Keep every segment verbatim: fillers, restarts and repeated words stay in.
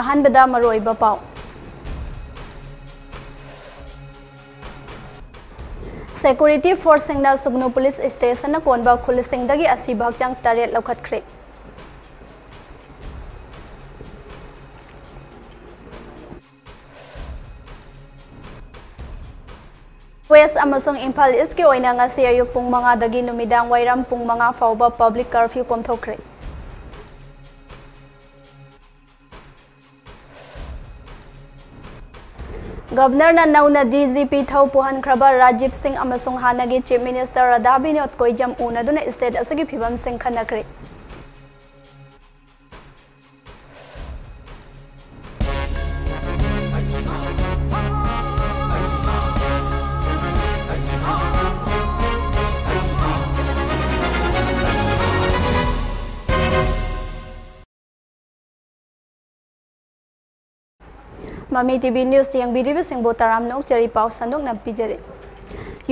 ꯑꯍꯥꯟꯕꯗ ꯃꯔꯨꯑꯣꯏꯕ ꯄꯥꯎ꯫ Security forceꯁꯤꯡꯅ ꯁꯨꯒꯅꯨ police stationꯅ ꯀꯣꯟꯕ ꯈꯨꯜꯁꯤꯡꯗꯒꯤ ꯑꯁꯤꯕ ꯍꯛꯆꯥꯡ ꯇꯔꯦꯠ ꯂꯧꯈꯠꯈ꯭ꯔꯦ꯫ West ꯑꯃꯁꯨꯡ ꯏꯝꯐꯥꯜ Eastꯀꯤ ꯑꯣꯏꯅ ꯉꯁꯤ ꯑꯌꯨꯛ ꯄꯨꯡ ꯃꯉꯥꯗꯒꯤ ꯅꯨꯃꯤꯗꯥꯡ ꯋꯥꯏꯔꯝ ꯄꯨꯡ ꯃꯉꯥ ꯐꯥꯎꯕ public curfew ꯀꯣꯝꯊꯣꯛꯈ꯭ꯔꯦ꯫ Governorꯅ ꯅꯧꯅ DGP ꯊꯧ ꯄꯨꯍꯟꯈ꯭ꯔꯕ ꯔꯥꯖꯤꯕ ꯁꯤꯡ ꯑꯃꯁꯨꯡ ꯍꯥꯟꯅꯒꯤ Chief Minister Radha Vinod ꯀꯣꯏꯖꯝ ꯎꯅꯗꯨꯅ state ꯑꯁꯤꯒꯤ ꯐꯤꯕꯝꯁꯤꯡ ꯈꯟꯅꯈ꯭ꯔꯦ꯫ ꯃꯃꯤ TV news ꯌꯦꯡꯕꯤꯔꯤꯕꯁꯤꯡꯕꯨ ꯇꯔꯥꯝꯅ ꯑꯣꯛꯆꯔꯤ꯫ ꯄꯥꯎ ꯁꯟꯗꯣꯛꯅ ꯄꯤꯖꯔꯤ꯫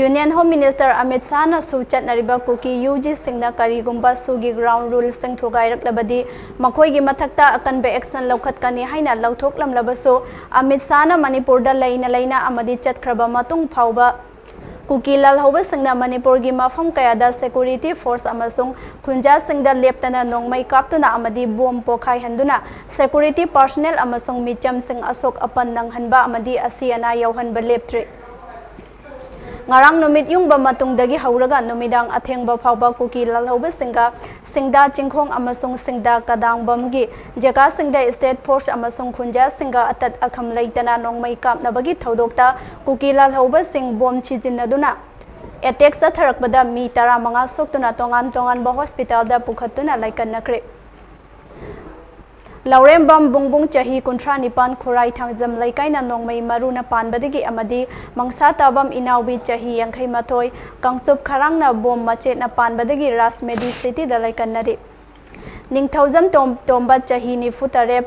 Union Home Minister ꯑꯃꯤꯠ ꯁꯥꯍꯅꯁꯨ ꯆꯠꯅꯔꯤꯕ ꯀꯨꯀꯤ ꯌꯨꯖꯤꯁꯤꯡꯅ ꯀꯔꯤꯒꯨꯝꯕ ꯁꯨꯒꯤ ground ruleꯁꯤꯡ ꯊꯨꯒꯥꯏꯔꯛꯂꯕꯗꯤ ꯃꯈꯣꯏꯒꯤ ꯃꯊꯛꯇ ꯑꯀꯟꯕ action ꯂꯧꯈꯠꯀꯅꯤ ꯍꯥꯏꯅ ꯂꯧꯊꯣꯛꯂꯝꯂꯕꯁꯨ, ꯑꯃꯤꯠ ꯁꯥꯍꯅ ꯃꯅꯤꯄꯨꯔꯗ ꯂꯩꯅ ꯂꯩꯅ ꯑꯃꯗꯤ ꯆꯠꯈ꯭ꯔꯕ ꯃꯇꯨꯡ ꯐꯥꯎꯕ ꯀꯨꯀꯤ ꯂꯥꯜꯍꯧꯕꯁꯤꯡꯅ ꯃꯅꯤꯄꯨꯔꯒꯤ ꯃꯐꯝ ꯀꯌꯥꯗ security force ꯑꯃꯁꯨꯡ ꯈꯨꯟꯖꯥꯁꯤꯡꯗ ꯂꯦꯞꯇꯅ ꯅꯣꯡꯃꯩ ꯀꯥꯞꯇꯨꯅ ꯑꯃꯗꯤ bomb ꯄꯣꯈꯥꯏꯍꯟꯗꯨꯅ security personnel ꯑꯃꯁꯨꯡ ꯃꯤꯆꯝꯁꯤꯡ ꯑꯁꯣꯛ ꯑꯄꯟ ꯅꯪꯍꯟꯕ ꯑꯃꯗꯤ ꯑꯁꯤ ꯑꯅꯥ ꯌꯥꯎꯍꯟꯕ ꯂꯦꯞꯇ꯭ꯔꯤ꯫ ꯉꯔꯥꯡ ꯅꯨꯃꯤꯠ ꯌꯨꯡꯕ ꯃꯇꯨꯡꯗꯒꯤ ꯍꯧꯔꯒ ꯅꯨꯃꯤꯗꯥꯡ ꯑꯊꯦꯡꯕ ꯐꯥꯎꯕ ꯀꯨꯀꯤ ꯂꯥꯜꯍꯧꯕꯁꯤꯡꯒ ꯁꯤꯡꯗꯥ ꯆꯤꯡꯈꯣꯡ ꯑꯃꯁꯨꯡ ꯁꯤꯡꯗꯥ ꯀꯗꯥꯡꯕꯝꯒꯤ ꯖꯒꯥꯁꯤꯡꯗ state force ꯑꯃꯁꯨꯡ ꯈꯨꯟꯖꯥꯁꯤꯡꯒ ꯑꯇꯠ ꯑꯈꯝ ꯂꯩꯇꯅ ꯅꯣꯡꯃꯩ ꯀꯥꯞꯅꯕꯒꯤ ꯊꯧꯗꯣꯛꯇ ꯀꯨꯀꯤ ꯂꯥꯜꯍꯧꯕꯁꯤꯡ bomb ꯁꯤꯖꯤꯟꯅꯗꯨꯅ attack ꯆꯠꯊꯔꯛꯄꯗ ꯃꯤ ꯇꯔꯥꯃꯉꯥ ꯁꯣꯛꯇꯨꯅ ꯇꯣꯉꯥꯟ ꯇꯣꯉꯥꯟꯕ hospitalꯗ ꯄꯨꯈꯠꯇꯨꯅ ꯂꯥꯏꯀꯠꯅꯈ꯭ꯔꯦ꯫ ꯂꯧꯔꯦꯝꯕꯝ ꯕꯨꯡꯕꯨꯡ ꯆꯍꯤ ꯀꯨꯟꯊ꯭ꯔꯥ ꯅꯤꯄꯥꯟ ꯈꯨꯔꯥꯏ ꯊꯥꯡꯖꯝ ꯂꯩꯀꯥꯏꯅ ꯅꯣꯡꯃꯩ ꯃꯔꯨꯅ ꯄꯥꯟꯕꯗꯒꯤ ꯑꯃꯗꯤ ꯃꯪꯁꯥ ꯇꯥꯕꯝ ꯏꯅꯥꯎꯕꯤ ꯆꯍꯤ ꯌꯥꯡꯈꯩ ꯃꯥꯊꯣꯏ ꯀꯥꯡꯆꯨꯞ ꯈꯔꯥꯡꯅ bomb ꯃꯆꯦꯠꯅ ꯄꯥꯟꯕꯗꯒꯤ ꯔꯥꯖꯃꯦꯗꯤ cityꯗ ꯂꯥꯏꯀꯠꯅꯔꯤ꯫ ꯅꯤꯡꯊꯧꯖꯝ ꯇꯣꯝ-, ꯇꯣꯝꯕ ꯆꯍꯤ ꯅꯤꯐꯨ ꯇꯔꯦꯠ,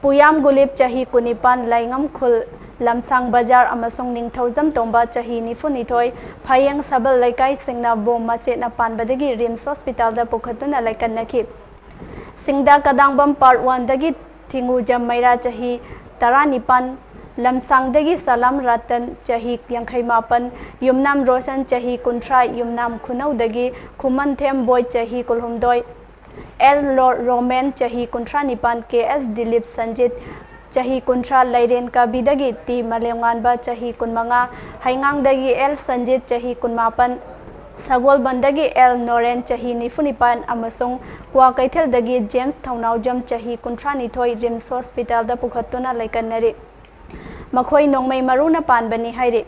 ꯄꯨꯌꯥꯝ ꯒꯨꯂꯤꯞ ꯆꯍꯤ ꯀꯨꯟꯅꯤꯄꯥꯟ ꯂꯩꯉꯝ ꯈꯨꯜ ꯂꯝꯁꯥꯡ ꯕꯖꯥꯔ ꯑꯃꯁꯨꯡ ꯅꯤꯡꯊꯧꯖꯝ ꯇꯣꯝꯕ ꯆꯍꯤ ꯅꯤꯐꯨ ꯅꯤꯊꯣꯏ ꯐꯌꯦꯡ ꯁꯕꯜ ꯂꯩꯀꯥꯏꯁꯤꯡꯅ bomb ꯃꯆꯦꯠꯅ ꯄꯥꯟꯕꯗꯒꯤ RIMS hospitalꯗ ꯄꯨꯈꯠꯇꯨꯅ ꯂꯥꯏꯀꯠꯅꯈꯤ꯫ ꯁꯤꯡꯗꯥ ꯀꯗꯥꯡꯕꯝ part oneꯗꯒꯤ ꯊꯤꯡꯉꯨꯖꯝ ꯃꯩꯔꯥ, ꯆꯍꯤ ꯇꯔꯥꯅꯤꯄꯥꯟ, ꯂꯝꯁꯥꯡꯗꯒꯤ ꯁꯂꯥꯝ ꯔꯇꯟ, ꯆꯍꯤ ꯌꯥꯡꯈꯩ ꯃꯥꯄꯟ, ꯌꯨꯝꯅꯥꯝ ꯔꯣꯁꯟ, ꯆꯍꯤ ꯀꯨꯟꯊ꯭ꯔꯥ, ꯌꯨꯝꯅꯥꯝ ꯈꯨꯅꯧꯗꯒꯤ ꯈꯨꯃꯟꯊꯦꯝ ꯕꯣꯏ, ꯆꯍꯤ ꯀꯨꯟꯍꯨꯝꯗꯣꯏ, ꯑꯦꯜ ꯂꯣ-, ꯔꯣꯃꯦꯟ, ꯆꯍꯤ ꯀꯨꯟꯊ꯭ꯔꯥ ꯅꯤꯄꯥꯟ, ꯀꯦ ꯑꯦꯁ ꯗꯤꯂꯤꯞ ꯁꯟꯖꯤꯠ, ꯆꯍꯤ ꯀꯨꯟꯊ꯭ꯔꯥ, ꯂꯩꯔꯦꯟ ꯀꯥꯕꯤꯗꯒꯤ ꯇꯤ ꯃꯥꯂꯦꯝꯉꯥꯟꯕ, ꯆꯍꯤ ꯀꯨꯟꯃꯉꯥ, ꯍꯩꯉꯥꯡꯗꯒꯤ ꯑꯦꯜ ꯁꯟꯖꯤꯠ, ꯆꯍꯤ ꯀꯨꯟꯃꯥꯄꯟ, ꯁꯒꯣꯜꯕꯟꯗꯒꯤ ꯑꯦꯜ ꯅꯣꯔꯦꯟ, ꯆꯍꯤ ꯅꯤꯐꯨꯅꯤꯄꯥꯟ, ꯑꯃꯁꯨꯡ ꯀ꯭ꯋꯥꯀꯩꯊꯦꯜꯗꯒꯤ ꯖꯦꯝꯁ ꯊꯧꯅꯥꯎꯖꯝ, ꯆꯍꯤ ꯀꯨꯟꯊ꯭ꯔꯥꯅꯤꯊꯣꯏ, ꯔꯤꯝꯁ ꯍꯣꯁꯄꯤꯇꯥꯜꯗ ꯄꯨꯈꯠꯇꯨꯅ ꯂꯩꯀꯠꯅꯔꯤ꯫ ꯃꯈꯣꯏ ꯅꯣꯡꯃꯩ ꯃꯔꯨꯅ ꯄꯥꯟꯕꯅꯤ ꯍꯥꯏꯔꯤ꯫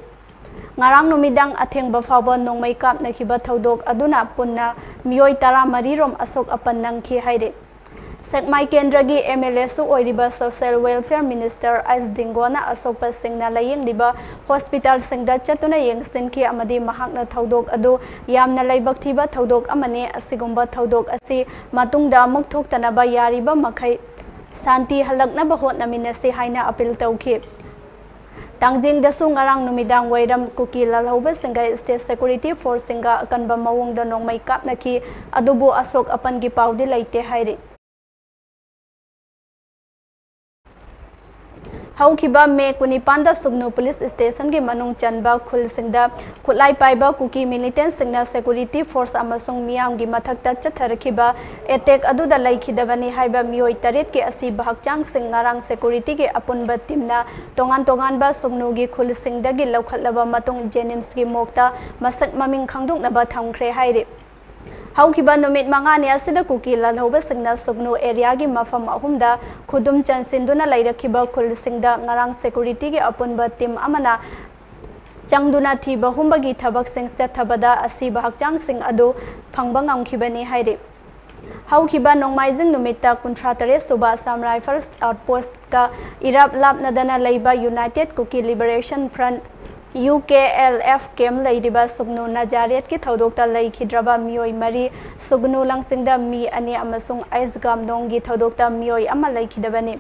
ꯉꯔꯥꯡ ꯅꯨꯃꯤꯗꯥꯡ ꯑꯊꯦꯡꯕ ꯐꯥꯎꯕ ꯅꯣꯡꯃꯩ ꯀꯥꯞꯅꯈꯤꯕ ꯊꯧꯗꯣꯛ ꯑꯗꯨꯅ ꯄꯨꯟꯅ ꯃꯤꯑꯣꯏ ꯇꯔꯥꯃꯔꯤ ꯔꯣꯝ ꯑꯁꯣꯛ ꯑꯄꯟ ꯅꯪꯈꯤ ꯍꯥꯏꯔꯤ꯫ ꯁꯦꯛꯃꯥꯏ ꯀꯦꯟꯗ꯭ꯔꯒꯤ ꯑꯦꯝ ꯑꯦꯜ ꯑꯦꯁꯨ ꯑꯣꯏꯔꯤꯕ ꯁꯣꯁꯤꯌꯦꯜ ꯋꯦꯜꯐꯤꯌꯔ ꯃꯤꯅꯤꯁꯇꯔ ꯑꯩꯆ ꯗꯤꯡꯒꯣꯅ ꯑꯁꯣꯛꯄꯁꯤꯡꯅ ꯂꯥꯌꯦꯡꯂꯤꯕ ꯍꯣꯁꯄꯤꯇꯥꯜꯁꯤꯡꯗ ꯆꯠꯇꯨꯅ ꯌꯦꯡꯁꯤꯟꯈꯤ ꯑꯃꯗꯤ ꯃꯍꯥꯛꯅ ꯊꯧꯗꯣꯛ ꯑꯗꯨ ꯌꯥꯝꯅ ꯂꯥꯏꯕꯛ ꯊꯤꯕ ꯊꯧꯗꯣꯛ ꯑꯃꯅꯤ꯫ ꯑꯁꯤꯒꯨꯝꯕ ꯊꯧꯗꯣꯛ ꯑꯁꯤ ꯃꯇꯨꯡꯗ ꯑꯃꯨꯛ ꯊꯣꯛꯇꯅꯕ ꯌꯥꯔꯤꯕ ꯃꯈꯩ ꯁꯥꯟꯇꯤ ꯍꯜꯂꯛꯅꯕ ꯍꯣꯠꯅꯃꯤꯟꯅꯁꯤ ꯍꯥꯏꯅ ꯑꯄꯤꯜ ꯇꯧꯈꯤ꯫ ꯇꯥꯡꯖꯤꯡꯗꯁꯨ ꯉꯔꯥꯡ ꯅꯨꯃꯤꯗꯥꯡ ꯋꯥꯏꯔꯝ ꯀꯨꯀꯤ ꯂꯥꯜꯍꯧꯕꯁꯤꯡꯒ ꯁ꯭ꯇꯦꯠ ꯁꯦꯀ꯭ꯌꯨꯔꯤꯇꯤ ꯐꯣꯔꯁꯁꯤꯡꯒ ꯑꯀꯟꯕ ꯃꯑꯣꯡꯗ ꯅꯣꯡꯃꯩ ꯀꯥꯞꯅꯈꯤ, ꯑꯗꯨꯕꯨ ꯑꯁꯣꯛ ꯑꯄꯟꯒꯤ ꯄꯥꯎꯗꯤ ꯂꯩꯇꯦ ꯍꯥꯏꯔꯤ꯫ ꯍꯧꯈꯤꯕ ꯃꯦ ꯀꯨꯟꯅꯤꯄꯥꯟꯗ ꯁꯨꯒꯅꯨ ꯄꯨꯂꯤꯁ ꯁ꯭ꯇꯦꯁꯟꯒꯤ ꯃꯅꯨꯡ ꯆꯟꯕ ꯈꯨꯜꯁꯤꯡꯗ ꯈꯨꯠꯂꯥꯏ ꯄꯥꯏꯕ ꯀꯨꯀꯤ ꯃꯤꯂꯤꯇꯦꯟꯠꯁꯤꯡꯅ ꯁꯦꯀ꯭ꯌꯨꯔꯤꯇꯤ ꯐꯣꯔꯁ ꯑꯃꯁꯨꯡ ꯃꯤꯌꯥꯝꯒꯤ ꯃꯊꯛꯇ ꯆꯠꯊꯔꯛꯈꯤꯕ ꯑꯦꯇꯦꯛ ꯑꯗꯨꯗ ꯂꯩꯈꯤꯗꯕꯅꯤ ꯍꯥꯏꯕ ꯃꯤꯑꯣꯏ ꯇꯔꯦꯠꯀꯤ ꯑꯁꯤꯕ ꯍꯛꯆꯥꯡꯁꯤꯡ ꯉꯔꯥꯡ ꯁꯦꯀ꯭ꯌꯨꯔꯤꯇꯤꯒꯤ ꯑꯄꯨꯟꯕ ꯇꯤꯝꯅ ꯇꯣꯉꯥꯟ ꯇꯣꯉꯥꯟꯕ ꯁꯨꯒꯅꯨꯒꯤ ꯈꯨꯜꯁꯤꯡꯗꯒꯤ ꯂꯧꯈꯠꯂꯕ ꯃꯇꯨꯡ ꯖꯦꯅꯤꯝꯁꯀꯤ ꯃꯣꯔꯒꯇ ꯃꯁꯛ ꯃꯃꯤꯡ ꯈꯪꯗꯣꯛꯅꯕ ꯊꯝꯈ꯭ꯔꯦ ꯍꯥꯏꯔꯤ꯫ ꯍꯧꯈꯤꯕ ꯅꯨꯃꯤꯠ ꯃꯉꯥꯅꯤ ꯑꯁꯤꯗ ꯀꯨꯀꯤ ꯂꯥꯜꯍꯧꯕꯁꯤꯡꯅ ꯁꯨꯒꯅꯨ ꯑꯦꯔꯤꯌꯥꯒꯤ ꯃꯐꯝ ꯑꯍꯨꯝꯗ ꯈꯨꯗꯨꯝ ꯆꯟꯁꯤꯟꯗꯨꯅ ꯂꯩꯔꯛꯈꯤꯕ ꯈꯨꯜꯁꯤꯡꯗ ꯉꯔꯥꯡ ꯁꯦꯀ꯭ꯌꯨꯔꯤꯇꯤꯒꯤ ꯑꯄꯨꯟꯕ ꯇꯤꯝ ꯑꯃꯅ ꯆꯪꯗꯨꯅ ꯊꯤꯕ ꯍꯨꯝꯕꯒꯤ ꯊꯕꯛꯁꯤꯡ ꯆꯠꯊꯕꯗ ꯑꯁꯤꯕ ꯍꯛꯆꯥꯡꯁꯤꯡ ꯑꯗꯨ ꯐꯪꯕ ꯉꯝꯈꯤꯕꯅꯤ ꯍꯥꯏꯔꯤ꯫ ꯍꯧꯈꯤꯕ ꯅꯣꯡꯃꯥꯏꯖꯤꯡ ꯅꯨꯃꯤꯠꯇ ꯀꯨꯟꯊ꯭ꯔꯥ ꯇꯔꯦꯠ ꯁꯨꯕ ꯑꯁꯥꯝ ꯔꯥꯏꯐꯜꯁ ꯑꯥꯎꯠꯄꯣꯁꯠꯀ ꯏꯔꯥꯞ ꯂꯥꯞꯅꯗꯅ ꯂꯩꯕ united Kuki liberation front, U K L F, camp ꯂꯩꯔꯤꯕ ꯁꯨꯒꯅꯨ ꯅꯖꯥꯔꯦꯠꯀꯤ ꯊꯧꯗꯣꯛꯇ ꯂꯩꯈꯤꯗ꯭ꯔꯕ ꯃꯤꯑꯣꯏ ꯃꯔꯤ, ꯁꯨꯒꯅꯨ ꯂꯪꯁꯤꯡꯗ ꯃꯤ ꯑꯅꯤ ꯑꯃꯁꯨꯡ ꯑꯩꯁ ꯒꯥꯝꯗꯣꯡꯒꯤ ꯊꯧꯗꯣꯛꯇ ꯃꯤꯑꯣꯏ ꯑꯃ ꯂꯩꯈꯤꯗꯕꯅꯤ꯫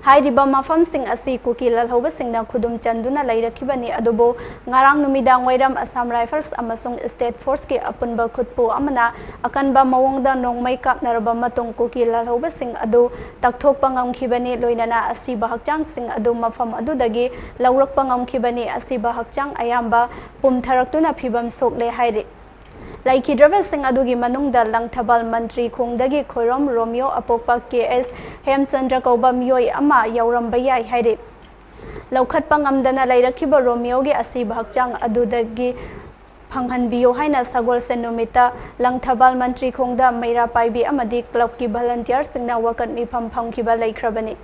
ꯍꯥꯏꯔꯤꯕ ꯃꯐꯝꯁꯤꯡ ꯑꯁꯤ ꯀꯨꯀꯤ ꯂꯥꯜꯍꯧꯕꯁꯤꯡꯅ ꯈꯨꯗꯨꯝ ꯆꯟꯗꯨꯅ ꯂꯩꯔꯛꯈꯤꯕꯅꯤ, ꯑꯗꯨꯕꯨ ꯉꯔꯥꯡ ꯅꯨꯃꯤꯗꯥꯡ ꯋꯥꯏꯔꯝ Assam Rifles ꯑꯃꯁꯨꯡ State Forceꯀꯤ ꯑꯄꯨꯟꯕ ꯈꯨꯠꯄꯨ ꯑꯃꯅ ꯑꯀꯟꯕ ꯃꯑꯣꯡꯗ ꯅꯣꯡꯃꯩ ꯀꯥꯞꯅꯔꯕ ꯃꯇꯨꯡ ꯀꯨꯀꯤ ꯂꯥꯜꯍꯧꯕꯁꯤꯡ ꯑꯗꯨ ꯇꯛꯊꯣꯛꯄ ꯉꯝꯈꯤꯕꯅꯤ, ꯂꯣꯏꯅꯅ ꯑꯁꯤꯕ ꯍꯛꯆꯥꯡꯁꯤꯡ ꯑꯗꯨ ꯃꯐꯝ ꯑꯗꯨꯗꯒꯤ ꯂꯧꯔꯛꯄ ꯉꯝꯈꯤꯕꯅꯤ꯫ ꯑꯁꯤꯕ ꯍꯛꯆꯥꯡ ꯑꯌꯥꯝꯕ ꯄꯨꯝꯊꯔꯛꯇꯨꯅ ꯐꯤꯕꯝ ꯁꯣꯛꯂꯦ ꯍꯥꯏꯔꯤ꯫ ꯂꯩꯈꯤꯗ꯭ꯔꯕꯁꯤꯡ ꯑꯗꯨꯒꯤ ꯃꯅꯨꯡꯗ ꯂꯪꯊꯕꯥꯜ ꯃꯟꯇ꯭ꯔꯤ ꯈꯣꯡꯗꯒꯤ ꯈꯣꯏꯔꯣꯝ ꯔꯣꯃꯤꯌꯣ, ꯑꯄꯣꯛꯄ ꯀꯦ ꯑꯦꯁ ꯍꯦꯝꯆꯟꯗ꯭ꯔ ꯀꯧꯕ ꯃꯤꯑꯣꯏ ꯑꯃ ꯌꯥꯎꯔꯝꯕ ꯌꯥꯏ ꯍꯥꯏꯔꯤ꯫ ꯂꯧꯈꯠꯄ ꯉꯝꯗꯅ ꯂꯩꯔꯛꯈꯤꯕ ꯔꯣꯃꯤꯌꯣꯒꯤ ꯑꯁꯤꯕ ꯍꯛꯆꯥꯡ ꯑꯗꯨꯗꯒꯤ ꯐꯪꯍꯟꯕꯤꯌꯨ ꯍꯥꯏꯅ ꯁꯒꯣꯜꯁꯦꯟ ꯅꯨꯃꯤꯠꯇ ꯂꯪꯊꯕꯥꯜ ꯃꯟꯇ꯭ꯔꯤ ꯈꯣꯡꯗ ꯃꯩꯔꯥ ꯄꯥꯏꯕꯤ ꯑꯃꯗꯤ clubꯀꯤ volunteerꯁꯤꯡꯅ ꯋꯥꯀꯠ ꯃꯤꯐꯝ ꯐꯝꯈꯤꯕ ꯂꯩꯈ꯭ꯔꯕꯅꯤ꯫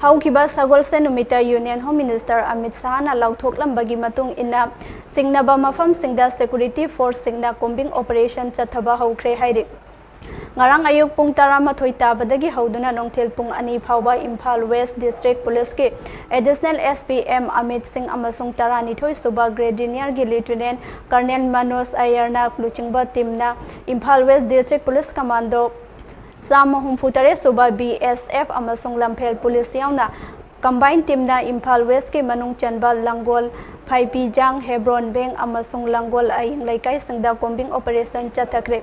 ꯍꯧꯈꯤꯕ ꯁꯒꯣꯜꯁꯦꯟ ꯅꯨꯃꯤꯠꯇ Union Home Minister ꯑꯃꯤꯠ ꯁꯍꯥꯅ ꯂꯥꯎꯊꯣꯛꯂꯝꯕꯒꯤ ꯃꯇꯨꯡ ꯏꯟꯅ, ꯆꯤꯡꯅꯕ ꯃꯐꯝꯁꯤꯡꯗ security forceꯁꯤꯡꯅ combing operation ꯆꯠꯊꯕ ꯍꯧꯈ꯭ꯔꯦ ꯍꯥꯏꯔꯤ꯫ ꯉꯔꯥꯡ ꯑꯌꯨꯛ ꯄꯨꯡ ꯇꯔꯥꯃꯥꯊꯣꯏ ꯇꯥꯕꯗꯒꯤ ꯍꯧꯗꯨꯅ ꯅꯨꯡꯊꯤꯜ ꯄꯨꯡ ꯑꯅꯤ ꯐꯥꯎꯕ Imphal West District Policeꯀꯤ Additional S P M Amit ꯁꯤꯡ ꯑꯃꯁꯨꯡ ꯇꯔꯥꯅꯤꯊꯣꯏ ꯁꯨꯕ Grenadierꯒꯤ Lieutenant Colonel ꯃꯅꯣꯖ ꯑꯌꯔꯅ ꯂꯨꯆꯤꯡꯕ teamꯅ Imphal West District Police Commando ꯆꯥꯝꯃ ꯍꯨꯝꯐꯨ ꯇꯔꯦꯠ ꯁꯨꯕ B S F ꯑꯃꯁꯨꯡ ꯂꯝꯐꯦꯜ police ꯌꯥꯎꯅ combined teamꯅ ꯏꯝꯐꯥꯜ Westꯀꯤ ꯃꯅꯨꯡ ꯆꯟꯕ ꯂꯪꯒꯣꯜ, ꯐꯥꯏꯄꯤꯖꯥꯡ, ꯍꯦꯕ꯭ꯔꯣꯟ ꯕꯦꯡ ꯑꯃꯁꯨꯡ ꯂꯪꯒꯣꯜ ꯑꯌꯤꯡ ꯂꯩꯀꯥꯏꯁꯤꯡꯗ combing operation ꯆꯠꯊꯈ꯭ꯔꯦ꯫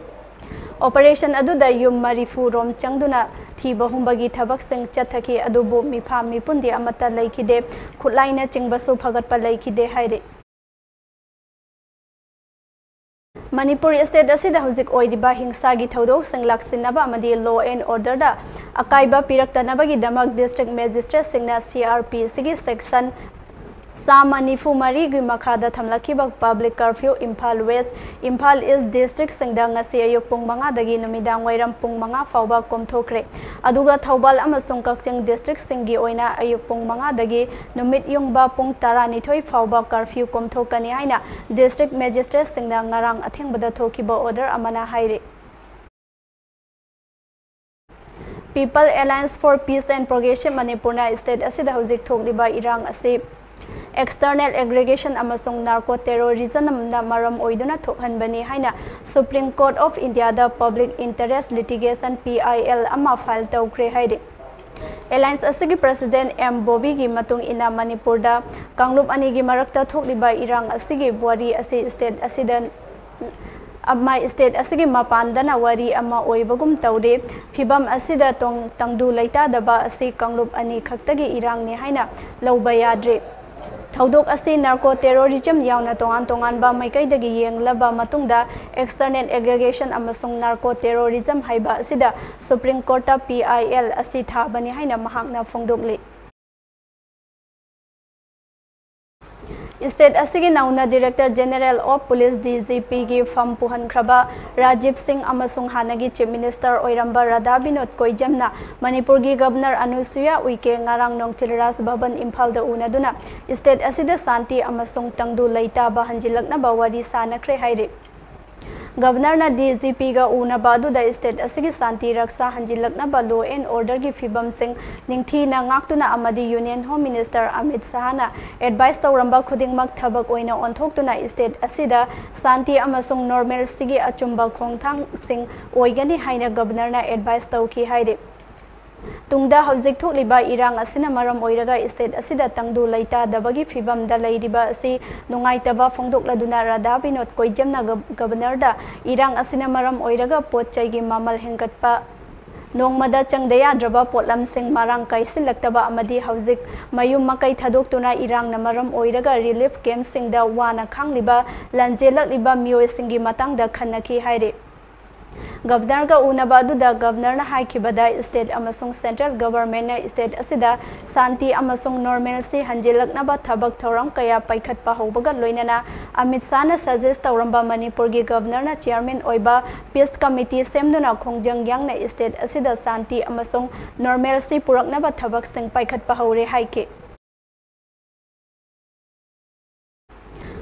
Operation ꯑꯗꯨꯗ ꯌꯨꯝ ꯃꯔꯤꯐꯨ ꯔꯣꯝ ꯆꯪꯗꯨꯅ ꯊꯤꯕ ꯍꯨꯝꯕꯒꯤ ꯊꯕꯛꯁꯤꯡ ꯆꯠꯊꯈꯤ, ꯑꯗꯨꯕꯨ ꯃꯤꯐꯥ ꯃꯤꯄꯨꯟꯗꯤ ꯑꯃꯠꯇ ꯂꯩꯈꯤꯗꯦ, ꯈꯨꯠꯂꯥꯏꯅꯆꯤꯡꯕꯁꯨ ꯐꯒꯠꯄ ꯂꯩꯈꯤꯗꯦ ꯍꯥꯏꯔꯤ꯫ ꯃꯅꯤꯄꯨꯔ state ꯑꯁꯤꯗ ꯍꯧꯖꯤꯛ ꯑꯣꯏꯔꯤꯕ ꯍꯤꯡꯁꯥꯒꯤ ꯊꯧꯗꯣꯛꯁꯤꯡ ꯂꯥꯛꯁꯤꯟꯅꯕ ꯑꯃꯗꯤ law and orderꯗ ꯑꯀꯥꯏꯕ ꯄꯤꯔꯛꯇꯅꯕꯒꯤꯗꯃꯛ district magistrateꯁꯤꯡꯅ C R P Cꯒꯤ section ꯆꯥꯝꯃ ꯅꯤꯐꯨ ꯃꯔꯤꯒꯤ ꯃꯈꯥꯗ ꯊꯝꯂꯛꯈꯤꯕ public curfew Imphal West, Imphal East districtꯁꯤꯡꯗ ꯉꯁꯤ ꯑꯌꯨꯛ ꯄꯨꯡ ꯃꯉꯥꯗꯒꯤ ꯅꯨꯃꯤꯗꯥꯡ ꯋꯥꯏꯔꯝ ꯄꯨꯡ ꯃꯉꯥ ꯐꯥꯎꯕ ꯀꯣꯝꯊꯣꯛꯈ꯭ꯔꯦ꯫ ꯑꯗꯨꯒ ꯊꯧꯕꯥꯜ ꯑꯃꯁꯨꯡ ꯀꯛꯆꯤꯡ districtꯁꯤꯡꯒꯤ ꯑꯣꯏꯅ ꯑꯌꯨꯛ ꯄꯨꯡ ꯃꯉꯥꯗꯒꯤ ꯅꯨꯃꯤꯠ ꯌꯨꯡꯕ ꯄꯨꯡ ꯇꯔꯥꯅꯤꯊꯣꯏ ꯐꯥꯎꯕ curfew ꯀꯣꯝꯊꯣꯛꯀꯅꯤ ꯍꯥꯏꯅ district magistrateꯁꯤꯡꯅ ꯉꯔꯥꯡ ꯑꯊꯦꯡꯕꯗ ꯊꯣꯛꯈꯤꯕ order ꯑꯃꯅ ꯍꯥꯏꯔꯤ꯫ People Alliance for Peace and Progress ꯃꯅꯤꯄꯨꯔꯅ state ꯑꯁꯤꯗ ꯍꯧꯖꯤꯛ ꯊꯣꯛꯂꯤꯕ ꯏꯔꯥꯡ ꯑꯁꯤ external aggression ꯑꯃꯁꯨꯡ narco terrorismꯅ ꯃꯔꯝ ꯑꯣꯏꯗꯨꯅ ꯊꯣꯛꯍꯟꯕꯅꯤ ꯍꯥꯏꯅ Supreme Court of Indiaꯗ Public Interest Litigation, P I L, ꯑꯃ file ꯇꯧꯈ꯭ꯔꯦ ꯍꯥꯏꯔꯤ꯫ Alliance ꯑꯁꯤꯒꯤ President M ꯕꯣꯕꯤꯒꯤ ꯃꯇꯨꯡ ꯏꯟꯅ, ꯃꯅꯤꯄꯨꯔꯗ ꯀꯥꯡꯂꯨꯞ ꯑꯅꯤꯒꯤ ꯃꯔꯛꯇ ꯊꯣꯛꯂꯤꯕ ꯏꯔꯥꯡ ꯑꯁꯤꯒꯤ ꯋꯥꯔꯤ ꯑꯁꯤ state ꯑꯁꯤꯗ ꯑꯃ state ꯑꯁꯤꯒꯤ ꯃꯄꯥꯟꯗꯅ ꯋꯥꯔꯤ ꯑꯃ ꯑꯣꯏꯕꯒꯨꯝ ꯇꯧꯔꯤ꯫ ꯐꯤꯚꯝ ꯑꯁꯤꯗ ꯇꯣꯡ-, ꯇꯪꯗꯨ ꯂꯩꯇꯥꯗꯕ ꯑꯁꯤ ꯀꯥꯡꯂꯨꯞ ꯑꯅꯤ ꯈꯛꯇꯒꯤ ꯏꯔꯥꯡꯅꯤ ꯍꯥꯏꯅ ꯂꯧꯕ ꯌꯥꯗ꯭ꯔꯤ꯫ ꯊꯧꯗꯣꯛ ꯑꯁꯤ narco terrorism ꯌꯥꯎꯅ ꯇꯣꯉꯥꯟ ꯇꯣꯉꯥꯟꯕ ꯃꯥꯏꯀꯩꯗꯒꯤ ꯌꯦꯡꯂꯕ ꯃꯇꯨꯡꯗ, external aggression ꯑꯃꯁꯨꯡ narco terrorism ꯍꯥꯏꯕ ꯑꯁꯤꯗ Supreme Courtꯇ P I L ꯑꯁꯤ ꯊꯥꯕꯅꯤ ꯍꯥꯏꯅ ꯃꯍꯥꯛꯅ ꯐꯣꯡꯗꯣꯛꯂꯤ꯫ State ꯑꯁꯤꯒꯤ ꯅꯧꯅ Director General of Police, D G Pꯒꯤ ꯐꯝ ꯄꯨꯍꯟꯈ꯭ꯔꯕ ꯔꯥꯖꯤꯕ ꯁꯤꯡ ꯑꯃꯁꯨꯡ ꯍꯥꯟꯅꯒꯤ Chief Minister ꯑꯣꯏꯔꯝꯕ ꯔꯥꯙꯥ ꯕꯤꯅꯣꯗ ꯀꯣꯏꯖꯝꯅ ꯃꯅꯤꯄꯨꯔꯒꯤ Governor ꯑꯅꯨꯁꯨꯌꯥ ꯎꯏꯀꯦ ꯉꯔꯥꯡ ꯅꯨꯡꯊꯤꯜ ꯔꯥꯖ ꯚꯕꯟ ꯏꯝꯐꯥꯜꯗ ꯎꯅꯗꯨꯅ state ꯑꯁꯤꯗ ꯁꯥꯟꯇꯤ ꯑꯃꯁꯨꯡ ꯇꯪꯗꯨ ꯂꯩꯇꯥꯕ ꯍꯟꯖꯤꯜꯂꯛꯅꯕ ꯋꯥꯔꯤ ꯁꯥꯅꯈ꯭ꯔꯦ ꯍꯥꯏꯔꯤ꯫ Governorꯅ D G Pꯒ ꯎꯅꯕ ꯑꯗꯨꯗ state ꯑꯁꯤꯒꯤ ꯁꯥꯟꯇꯤ ꯔꯛꯁꯥ ꯍꯟꯖꯤꯜꯂꯛꯅꯕ, law and orderꯒꯤ ꯐꯤꯕꯝꯁꯤꯡ ꯅꯤꯡꯊꯤꯅ ꯉꯥꯛꯇꯨꯅ ꯑꯃꯗꯤ Union Home Minister Amit ꯁꯍꯥꯅ advice ꯇꯧꯔꯝꯕ ꯈꯨꯗꯤꯡꯃꯛ ꯊꯕꯛ ꯑꯣꯏꯅ ꯑꯣꯟꯊꯣꯛꯇꯨꯅ state ꯑꯁꯤꯗ ꯁꯥꯟꯇꯤ ꯑꯃꯁꯨꯡ normalcyꯒꯤ ꯑꯆꯨꯝꯕ ꯈꯣꯡꯊꯥꯡꯁꯤꯡ ꯑꯣꯏꯒꯅꯤ ꯍꯥꯏꯅ Governorꯅ advice ꯇꯧꯈꯤ ꯍꯥꯏꯔꯤ꯫ ꯇꯨꯡꯗ ꯍꯧꯖꯤꯛ ꯊꯣꯛꯂꯤꯕ ꯏꯔꯥꯡ ꯑꯁꯤꯅ ꯃꯔꯝ ꯑꯣꯏꯔꯒ state ꯑꯁꯤꯗ ꯇꯪꯗꯨ ꯂꯩꯇꯥꯗꯕꯒꯤ ꯐꯤꯕꯝꯗ ꯂꯩꯔꯤꯕ ꯑꯁꯤ ꯅꯨꯡꯉꯥꯏꯇꯕ ꯐꯣꯡꯗꯣꯛꯂꯗꯨꯅ ꯔꯥꯙꯥ ꯕꯤꯅꯣꯗ ꯀꯣꯏꯖꯝꯅ ꯒ-, Governorꯗ ꯏꯔꯥꯡ ꯑꯁꯤꯅ ꯃꯔꯝ ꯑꯣꯏꯔꯒ ꯄꯣꯠ ꯆꯩꯒꯤ ꯃꯃꯜ ꯍꯦꯟꯒꯠꯄ, ꯅꯣꯡꯃꯗ ꯆꯪꯗ ꯌꯥꯗ꯭ꯔꯕ ꯄꯣꯠꯂꯝꯁꯤꯡ ꯃꯔꯥꯡ ꯀꯥꯏꯁꯤꯜꯂꯛꯇꯕ ꯑꯃꯗꯤ ꯍꯧꯖꯤꯛ ꯃꯌꯨꯝ ꯃꯀꯩ ꯊꯥꯗꯣꯛꯇꯨꯅ ꯏꯔꯥꯡꯅ ꯃꯔꯝ ꯑꯣꯏꯔꯒ relief campꯁꯤꯡꯗ ꯋꯥꯅ ꯈꯥꯡꯂꯤꯕ ꯂꯥꯟꯖꯦꯜꯂꯛꯂꯤꯕ ꯃꯤꯑꯣꯏꯁꯤꯡꯒꯤ ꯃꯇꯥꯡꯗ ꯈꯟꯅꯈꯤ ꯍꯥꯏꯔꯤ꯫ Governorꯒ ꯎꯅꯕ ꯑꯗꯨꯗ Governorꯅ ꯍꯥꯏꯈꯤꯕꯗ, state ꯑꯃꯁꯨꯡ central governmentꯅ state ꯑꯁꯤꯗ ꯁꯥꯟꯇꯤ ꯑꯃꯁꯨꯡ normalcy ꯍꯟꯖꯤꯜꯂꯛꯅꯕ ꯊꯕꯛ ꯊꯧꯔꯝ ꯀꯌꯥ ꯄꯥꯏꯈꯠꯄ ꯍꯧꯕꯒ ꯂꯣꯏꯅꯅ ꯑꯃꯤꯠ ꯁꯥꯍꯅ suggest ꯇꯧꯔꯝꯕ ꯃꯅꯤꯄꯨꯔꯒꯤ Governorꯅ chairman ꯑꯣꯏꯕ peace committee ꯁꯦꯝꯗꯨꯅ ꯈꯣꯡꯖꯪ ꯌꯥꯡꯅ state ꯑꯁꯤꯗ ꯁꯥꯟꯇꯤ ꯑꯃꯁꯨꯡ normalcy ꯄꯨꯔꯛꯅꯕ ꯊꯕꯛꯁꯤꯡ ꯄꯥꯏꯈꯠꯄ ꯍꯧꯔꯦ ꯍꯥꯏꯈꯤ꯫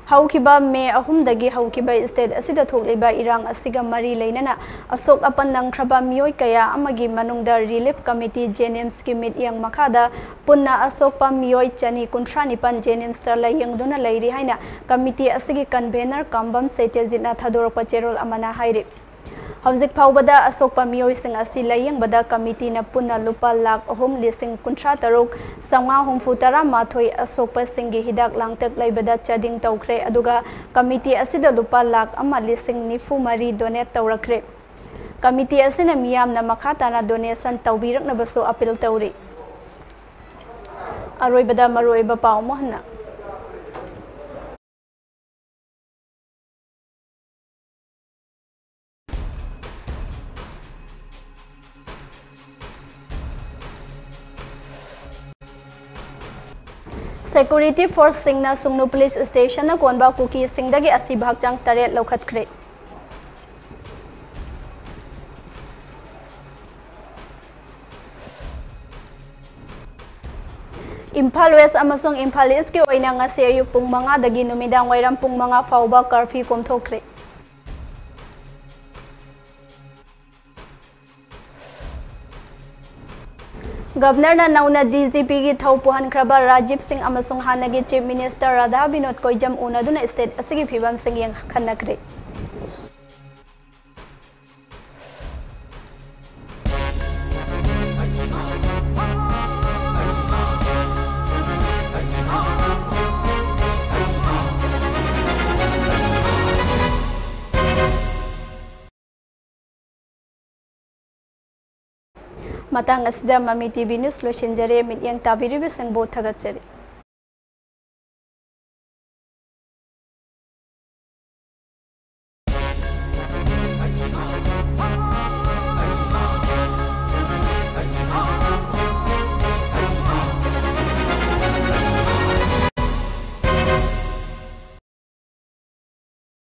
ꯍꯧꯈꯤꯕ ꯃꯦ ꯑꯍꯨꯝꯗꯒꯤ ꯍꯧꯈꯤꯕ state ꯑꯁꯤꯗ ꯊꯣꯛꯂꯤꯕ ꯏꯔꯥꯡ ꯑꯁꯤꯒ ꯃꯔꯤ ꯂꯩꯅꯅ ꯑꯁꯣꯛ ꯑꯄꯟ ꯅꯪꯈ꯭ꯔꯕ ꯃꯤꯑꯣꯏ ꯀꯌꯥ ꯑꯃꯒꯤ ꯃꯅꯨꯡꯗ relief committee JNIMSꯀꯤ ꯃꯤꯠꯌꯦꯡ ꯃꯈꯥꯗ ꯄꯨꯟꯅ ꯑꯁꯣꯛꯄ ꯃꯤꯑꯣꯏ ꯆꯅꯤ ꯀꯨꯟꯊ꯭ꯔꯥ ꯅꯤꯄꯥꯟ JNIMSꯇ ꯂꯥꯌꯦꯡꯗꯨꯅ ꯂꯩꯔꯤ ꯍꯥꯏꯅ committee ꯑꯁꯤꯒꯤ convener ꯀꯥꯝꯕꯝ ꯁꯇ꯭ꯌꯖꯤꯠꯅ ꯊꯥꯗꯣꯔꯛꯄ ꯆꯦꯔꯣꯜ ꯑꯃꯅ ꯍꯥꯏꯔꯤ꯫ ꯍꯧꯖꯤꯛ ꯐꯥꯎꯕꯗ ꯑꯁꯣꯛꯄ ꯃꯤꯑꯣꯏꯁꯤꯡ ꯑꯁꯤ ꯂꯥꯌꯦꯡꯕꯗ committeeꯅ ꯄꯨꯟꯅ ꯂꯨꯄꯥ ꯂꯥꯈ ꯑꯍꯨꯝ ꯂꯤꯁꯤꯡ ꯀꯨꯟꯊ꯭ꯔꯥ ꯇꯔꯨꯛ ꯆꯥꯝꯃꯉꯥ ꯍꯨꯝꯐꯨ ꯇꯔꯥ ꯃꯥꯊꯣꯏ ꯑꯁꯣꯛꯄꯁꯤꯡꯒꯤ ꯍꯤꯗꯥꯛ ꯂꯥꯡꯊꯛ ꯂꯩꯕꯗ ꯆꯥꯗꯤꯡ ꯇꯧꯈ꯭ꯔꯦ, ꯑꯗꯨꯒ committee ꯑꯁꯤꯗ ꯂꯨꯄꯥ ꯂꯥꯈ ꯑꯃ ꯂꯤꯁꯤꯡ ꯅꯤꯐꯨ ꯃꯔꯤ donate ꯇꯧꯔꯛꯈ꯭ꯔꯦ꯫ Committee ꯑꯁꯤꯅ ꯃꯤꯌꯥꯝꯅ ꯃꯈꯥ ꯇꯥꯅ donation ꯇꯧꯕꯤꯔꯛꯅꯕꯁꯨ appeal ꯇꯧꯔꯤ꯫ ꯑꯔꯣꯏꯕꯗ ꯃꯔꯨꯑꯣꯏꯕ ꯄꯥꯎ ꯑꯃꯨꯛ ꯍꯟꯅ꯫ Security forceꯁꯤꯡꯅ ꯁꯨꯡꯅꯨ police stationꯅ ꯀꯣꯟꯕ ꯀꯨꯀꯤꯁꯤꯡꯗꯒꯤ ꯑꯁꯤꯕ ꯍꯛꯆꯥꯡ ꯇꯔꯦꯠ ꯂꯧꯈꯠꯈ꯭ꯔꯦ꯫ ꯏꯝꯐꯥꯜ West ꯑꯃꯁꯨꯡ ꯏꯝꯐꯥꯜ Eastꯀꯤ ꯑꯣꯏꯅ ꯉꯁꯤ ꯑꯌꯨꯛ ꯄꯨꯡ ꯃꯉꯥꯗꯒꯤ ꯅꯨꯃꯤꯗꯥꯡ ꯋꯥꯏꯔꯝ ꯄꯨꯡ ꯃꯉꯥ ꯐꯥꯎꯕ curfew ꯀꯣꯝꯊꯣꯛꯈ꯭ꯔꯦ꯫ Governorꯅ ꯅꯧꯅ DGPꯒꯤ ꯊꯧ ꯄꯨꯍꯟꯈ꯭ꯔꯕ ꯔꯥꯖꯤꯕ ꯁꯤꯡ ꯑꯃꯁꯨꯡ ꯍꯥꯟꯅꯒꯤ Chief Minister Radha Vinod ꯀꯣꯏꯖꯝ ꯎꯅꯗꯨꯅ state ꯑꯁꯤꯒꯤ ꯐꯤꯕꯝꯁꯤꯡ ꯌꯦꯡ-, ꯈꯟꯅꯈ꯭ꯔꯦ꯫ ꯃꯇꯥꯡ ꯑꯁꯤꯗ ꯃꯃꯤ TV News ꯂꯣꯏꯁꯤꯟꯖꯔꯦ꯫ ꯃꯤꯠꯌꯦꯡ ꯇꯥꯕꯤꯔꯤꯕꯁꯤꯡꯕꯨ ꯊꯥꯒꯠꯆꯔꯤ꯫